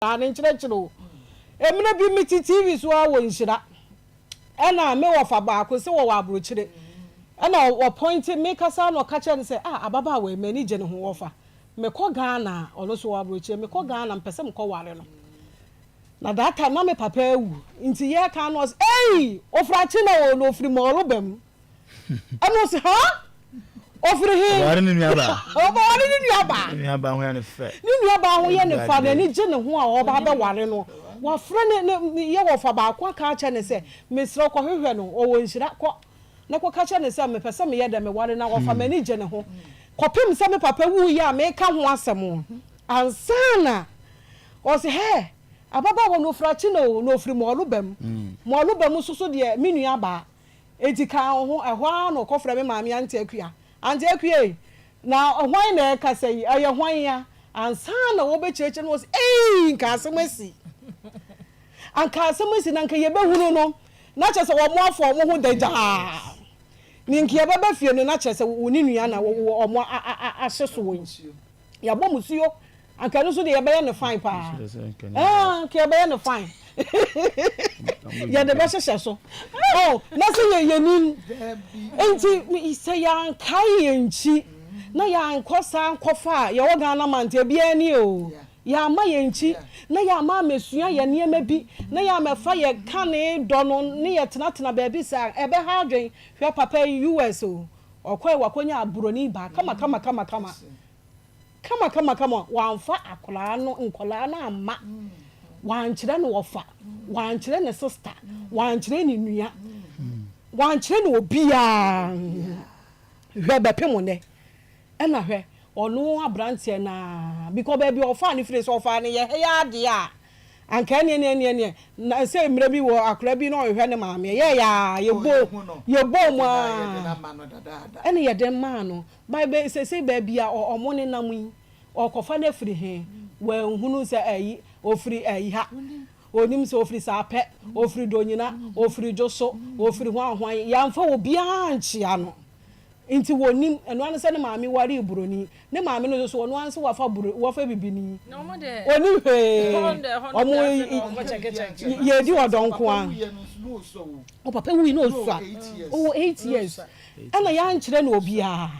Ne nkyerɛkyerɛ o. Mmerɛ bi mete TV so ara wɔ Nhyira ɛna me wɔfa baako sɛ wɔwɔ abrokyire ɛna ɔpɔinte me kasa na ɔka kyerɛ no sɛ ah ababaawa yi m'ani gye ne ho wɔfa mekɔ Ghana a ɔno nso wɔ abrokyire mekɔ Ghana mepɛ sɛ mekɔ ware no na that time na me papa awu nti yɛka no ɔse ei ofiri Akyena o na ofiri Mɔlobam. Ɛna ɔsi ha ofiri he? Ɔbɛware ne nuabaa. Ɔbɛware ne nuabaa. Ne nuabaa ho yɛ ne fɛ. Ne nuabaa ho yɛ ne fɛ a n'ani gye ne ho a ɔba abɛware no. Wafrɛ ne ne yɛ wɔfa baako aka akyerɛ no sɛ, mesrɛ wo kɔhwehwɛ no, ɔwɔ nhyira, kɔ na kɔka kyerɛ no sɛ mepɛ sɛ meyɛ dɛ meware no a wɔfa m'ani gye ne ho. Kɔpem sɛ me papa wuiɛ a meka ho asɛm ansa na ɔse hɛ ababaawa no ofiri Akyina o na ofiri Mɔlobam. Mɔlobam nso so deɛ me nuabaa. Enti ka wo ho. Ɛhɔ ara na ɔkɔfrɛɛ me maame Auntie Akua. Auntie Akua ei, na hwan na ɛrekasa yi? Ɛyɛ hwan a? Ansa na wɔbɛkyerɛkyerɛ no, wɔse, Ei, nka asɛm asi. Anka asɛm asi na anka yɛbɛhunu no, na kyerɛ sɛ wɔafa wɔn ho dagyaa. Ne nka yɛbɛba fie no, na kyerɛ sɛ wo ne nua na wɔn ahye so wɔ yi. Yɛabɔ musuo. Anka ɛno nso deɛ yɛbɛyɛ no fine paa. Ɛɛ anka yɛbɛyɛ no fine. Yɛde bɛhyehyɛ so. Oh, na sɛ yɛ yɛnim. Nti sɛ yɛankae yɛn nkyi na yɛankɔ saa nkɔfa a yɛwɔ Ghana mante ebiara ni o. Yɛamma yɛn nkyi na yɛamma ammɛsua yɛn nneɛma bi na yɛammɛfa yɛn kane dɔ no ne yɛtenatena baabi saa ɛbɛha adwen. Hwɛ papa yi US o, ɔkɔe wakɔnya buroni baa kama kama kama kama. Kama kama kama, wamfa akwadaa no, nkwadaa no amma, wankyerɛ no ɔfa, wankyerɛ ne sister, wankyerɛ ne nua, wankyerɛ no obiara. Hwɛ bɛpem nnɛ, ɛna hwɛ ɔno aberanteɛ no ara, because baabi a ɔfaa no firi, sɛ ɔfaa no yɛ ha yi ara deɛ a, anka ɛneɛ neɛ neɛ neɛ, na sɛ mmerɛ bi wɔ akwadaa bi na ɔhwehwɛ ne maame, ɛyɛɛ yɛ ara, yɛbɔɔ yɛbɔɔ mu ara, ɛna yɛde maa no. By bɛ seesei baabi a ɔ ɔmo nenam yi, ɔɔkɔfa no afiri he? Wanhunu sɛ ayi, ofiri ayi ha. Onim sɛ ofiri Saapɛ, ofiri Donyina, ofiri Dwoso, ofiri hwan hwan. Yɛamfa obiaa ankyea no. Nti wɔnim. Ɛno ara ne sɛ ne maame waree buroni. Ne maame no nso so, ɔno ara ne sɛ wafa buro, wafa bibini. Onim hwee. Ɔmo yɛɛdi ɔdɔ nko ara. Ɔpapa wui na osua. Ɔwɔ 8 years. Ɛna yɛankyerɛ no obiara.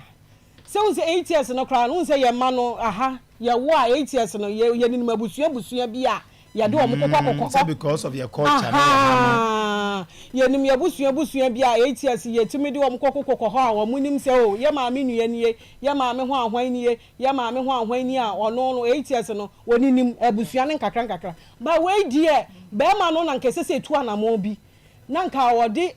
Sɛ wohu sɛ 8 years no koraa no, wohu sɛ yɛn mma no aha, yɛwo a 8 years no, yɛ yɛninim abusua abusua bi a yɛde wɔn kokɔ kokɔ Sɛ hɔ. Because of your culture no yɛ ha no. Ahaa, yɛnim yɛn abusua abusua bi a 8 years yɛtumi de wɔn kɔ kokɔ hɔ a wɔn nim sɛ oh, yɛ maame nua nie, yɛ maame ho ahwan nie, yɛ maame ho ahwan nie a ɔno no 8 years no, wɔninim abusua no nkakra nkakra. But wei deɛ, bɛrima no na nka ɛsɛ sɛ ɛtu anammɔn bi na nka ɔde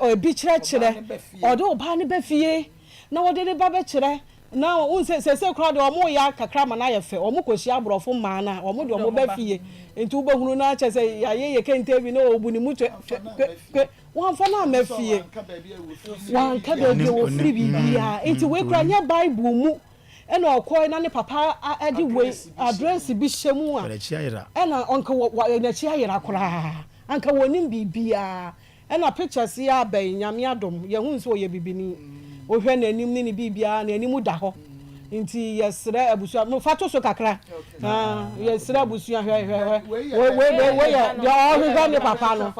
ebi kyerɛkyerɛ, ɔde ɔbaa no ba fie na wɔde ne ba bɛkyerɛ na wohu sɛ seesei koraa deɛ wɔn reyɛ kakra ma no ayɛ fɛ. Wɔn kɔhyia aborɔfo mmaa no a, wɔn de wɔn ba fie nti wobɛhunu no akyɛ sɛ yɛayɛ yɛ kente bi na ɔbu ne mu twɛ twɛ kwe kwe. Wɔamfa no amma fie, wanka baabi a wɔfiri biribiara. Nti wei koraa nyɛ Bible mu ɛna ɔkɔe na ne papa de wei address bi hyɛ mu a ɛna ɔnka wɔ n'akyi ayera koraa, anka wɔnim biribiara. Ɛna pictures yi aba yi, Nyame adom, yɛhu sɛ ɔyɛ bibini. Wohwɛ n'anim ne ne biribiara, n'anim da hɔ. Nti yɛsrɛ abusua, mo fa to so kakra. Yɛsrɛ abusua, hwɛ hwɛ hwɛ, wei wei wei yɛ deɛ ɔhwehwɛ ne papa no.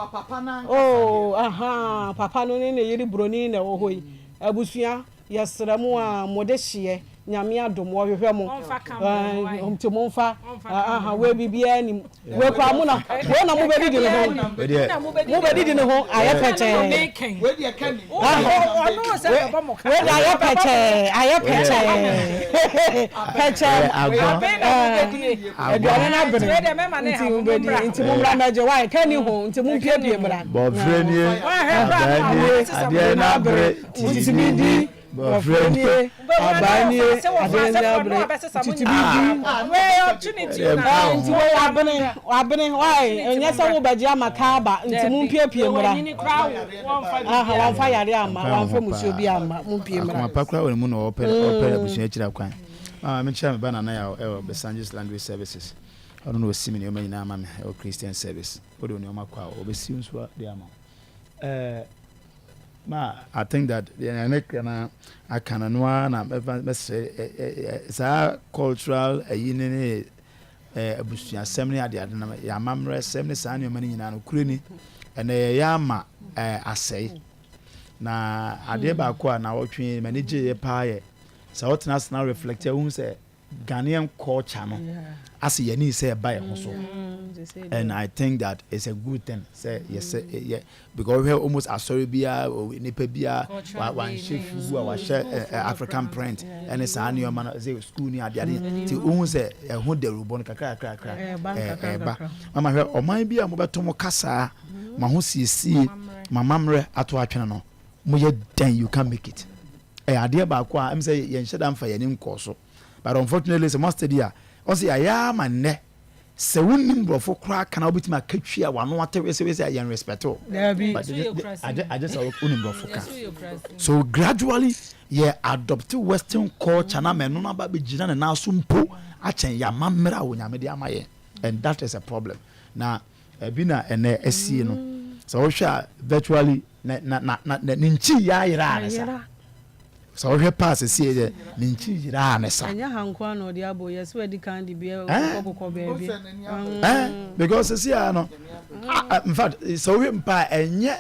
Oh, aha, papa no ne ne yere buroni na ɛwɔ hɔ yi. Abusua, yɛsrɛ mo a mo de hyeɛ, Nyame adom, wɔhwehwɛ mo. Nti momfa, aha, wei biribiara nim. Wei koraa mo na, wei na mobɛdidi ne ho. Mobɛdidi ne ho ayɛ pɛkyɛɛ. Wei deɛ ayɛ pɛkyɛɛ, ayɛ pɛkyɛɛ. Pɛkyɛɛ. Aduane no abene. Nti mobɛdi, nti mommra mmɛgye. Wai, ka ni ho, nti mompiepie mmra. Bɔfrɛ nie, abaa nie, adeɛ no abere, titimi di. Bɔfrɛ nie, abaa nie, adeɛ no abere, titimi di. Nti wei abene, abene, wai, ɛnyɛ sɛ wobɛgye ama kaaba, nti mompiepie mmra. Aha, wamfa yare amma, wamfa musuo bi amma, mompie mmra. Akoma pa koraa wɔ ne mu na ɔpɛ ɔpɛ abusua akyiri akwan. Maame, mekyia me ba Nana Yaw ɛwɔ Besanges Laundry Services. Ɔno na ɔsi me nneɛma nyinaa ma me ɛwɔ Christian Service. Wode wo nneɛma kɔ a, ɔbɛsi nso de ama wo. Ma I think that deɛ ne kana aka no no ara na mɛfa mɛsrɛ saa cultural ayi ne ne. Abusuasɛm ne adeade no, yɛn amammerɛsɛm ne saa nneɛma no nyinaa, nokorɛ ni, ɛnɛ yɛyɛ ama asɛe. Na adeɛ baako a naawɔtwe yi m'ani gyeeɛ paa yɛ sɛ wotena ase na reflect a, wohu sɛ Ghanaian culture no ase yɛn ani sɛ ɛba yɛn ho so, and I think that it's a good thing sɛ yɛsɛ yɛ, because wohwɛ almost asɔre biara, nipa biara wanhyɛ fugu a wahyɛ African print ɛne saa nneɛma no sɛ school ne adeade, nti wohu sɛ ɛho dawurubɔ no kakra kakra kakra ɛɛba. Mama, hwɛ, ɔman bi a mobɛto mo kasaa, mo ho siesie, mo amammerɛ ato atwene no, moyɛ dɛn, you can make it. Ɛyɛ adeɛ baako a ɛm sɛ yɛnhyɛ da mfa yɛn ani nkɔɔ so, but unfortunately sɛ mo study a, ɔsɛ yɛayɛ ama nnɛ sɛ wonim borɔfo koraa kana wobɛtumi aka twi a wano ate wesewese a yɛn respect o. But agye sɛ wonim borɔfo ka. So gradually yɛ adopt Western culture na ma ɛno no aba bɛgyina ne nan so mpo akyɛn yɛ amammerɛ a Onyame de ama yɛn, and that is a problem. Na ɛbi na ɛnɛ asie no, sɛ wohwɛ a, virtually na na na na ne nkyi yɛ ayera ne sa. Sɛ wohwɛ paa sɛsie dɛ ne nkyi yeraa ne sa. Ɛnyɛ ha nko ara na ɔde abɔ, yɛ sɛ wadi kan de bi kɔ kokɔ baabi. Because sɛsie a no, in fact, sɛ wohwɛ mpa a, ɛnyɛ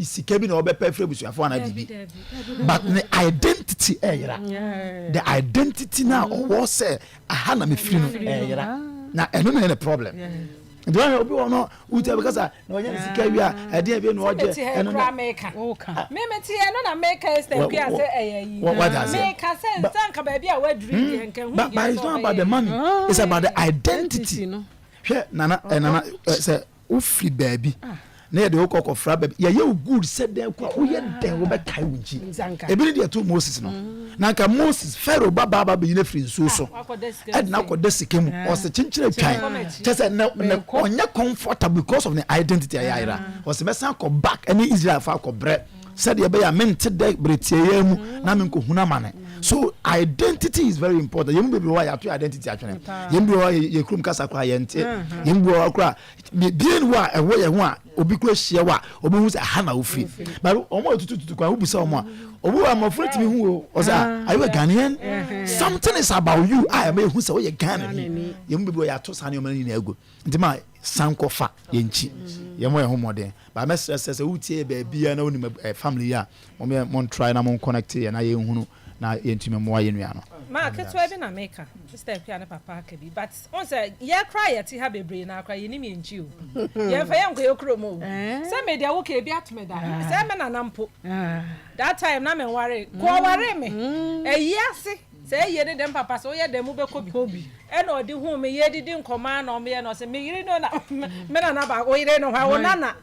sika bi na ɔbɛpɛ firi abusuafoɔ anaa biribi, but ne identity ɛyera. The identity na ɔwɔ sɛ aha na mefiri no ɛyera, na ɛno na yɛ ne problem. Nti wɔn obi wɔ no wuti abɛka sa na ɔnyɛ ne sika wi a, ɛdeɛ bi na ɔgye. Ɛno na meka me me te ɛno na meka Esther Kua sɛ ɛyɛ yi meka sɛ nsa nka baabi a waduru deɛ nka hu. But it's not about the money, it's about the identity. Hwɛ, nana, ɛ nana, sɛ wofiri baabi na yɛde wokɔ kɔfra baabi, yɛyɛ wo good sɛ dɛn kɔ a, woyɛ dɛn wobɛkae wo nkyi. Ebi ne deɛ to Moses no, na nka Moses, Pharaoh ba baaba bɛyi no afiri nsuo so ɛde no akɔda sika mu, ɔsɛ kyenkyere twan kyɛ sɛ ne ne ɔnyɛ comfortable because of ne identity a yɛayera. Ɔsɛ mɛsan akɔ back ɛne Israel fo akɔbrɛ sɛdeɛ ɛbɛyɛ a mente dɛ berɛ tiayaa mu na menkɔhunu amane. So identity is very important. Yɛn mu bebree wɔ hɔ a yɛato identity atwene. Yɛn mu bi wɔ hɔ a yɛ kurom kasa koraa yɛnte. Yɛn mu bi wɔ hɔ koraa bie ni hɔ a ɛwɔ yɛn ho a obi kura hyia wɔ a obi hu sɛ aha na ofiri. But wɔn a tutututu kwan wobisa wɔn a, obi wɔ mmɔfra tumi hu o, ɔsɛ ah, are you a Ghanaian? Something is about you a ɛma ehu sɛ woyɛ Ghanani. Yɛn mu bebree wɔ yɛato saa nneɛma no nyinaa agu. Nti ma san kɔfa yɛn nkyi, yɛn mo yɛn ho mmɔden. Ba mɛsrɛ sɛ wotie yɛ baabiara na wonim family yi a, mo yɛ mo try na mo connect yɛ na yɛn hunu na yɛntumi mmoa yɛn nua no. Maa ketewa bi na meka, Sister Akua ne papa aka bi, but wohu sɛ yɛ koraa yɛte ha bebree naa koraa yɛnim yɛn nkyi o, yɛmfa yɛn nkɔ yɛ kurom o, sɛ me deɛ woka ebi ato me da, sɛ me nana mpo, that time na menwaree, ko ɔwaree me, ayi ase, sɛ ayie ne dɛm papa sɛ woyɛ dɛm wobɛkɔ bi, ɛna ɔde huu me, yɛdidi nkɔmmɔ ara na ɔmeyɛ na ɔsɛ me yere no na me nana baako, wo yere no hwan, wo nana.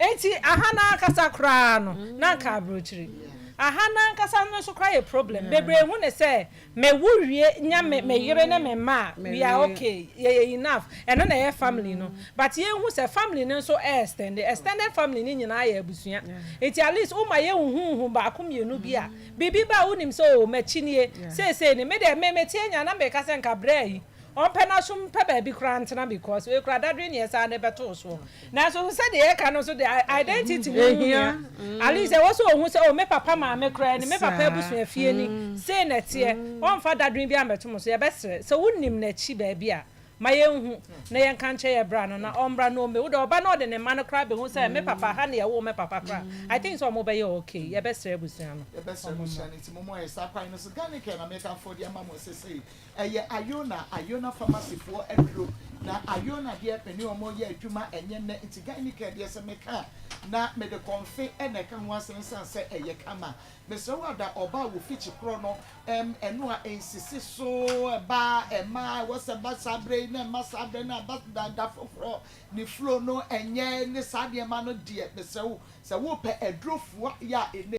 Enti aha no ankasa koraa no na anka abrokyire. Aha no ankasa no nso koraa yɛ problem. Bebree hu no sɛ me wo wie nya me me yere ne me mma a, we are okay, yɛyɛ enough. Ɛno na ɛyɛ family no. But yɛnhu sɛ family no nso extend. Extended family no nyinaa yɛ abusua. Nti at least woma yɛnhuhu baako mmienu bi a, biribi ba a wonim sɛ oh m'akyi nie, seesei ni. Me deɛ me mete anya na meka sɛ nka braa yi ɔmpɛ n'asom mpɛ baabi koraa ntena because wei koraa dadwen ne ɛsan de bɛto wo soɔ. Nanso so sɛdeɛ yɛka no nso de, identity no ho hia. At least ɛwɔ sɛ ɔhu sɛ oh me papa maame koraa ni, me papa abusua fie ni, sei na ɛteɛ. Ɔmfa dadwen biara mmɛto mo so. Yɛbɛsrɛ sɛ wonim n'akyi baabi a, ma yɛnhu na yɛnka nkyerɛ yɛn bra no na ɔmmra na ɔmmɛhu. Wode ɔba na ɔde ne mma no koraa bɛhu sɛ me papa ha na yɛwoo me papa koraa a, I think sɛ wɔbɛyɛ okay. Yɛbɛsrɛ abusua no. Yɛbɛsrɛ abusua no nti mommɔ yɛn saa kwan no so. Ghanacare na mekamfo de ama mo sesei. Ɛyɛ Iona, Iona Pharmacy foɔ aduro. Na Iona deɛ me ne wɔn yɛ adwuma ɛnyɛ nnɛ nti Gynecare deɛ sɛ meka a na mede kɔnfe na ɛka ho asɛm ɛsiane sɛ ɛyɛ kama. Mesrɛ wo ada ɔbaa wɔ fikyi korɔ no ɛm ɛno a ɛnsisi so ɛba ɛma ɛwɔ sɛ ɛba saa berɛ yi na ɛma saa berɛ no ɛba da da foforɔ ne flow no ɛnyɛ ne saa nneɛma no deɛ mesrɛ wo sɛ wopɛ aduro fua yɛ a ɛnɛ.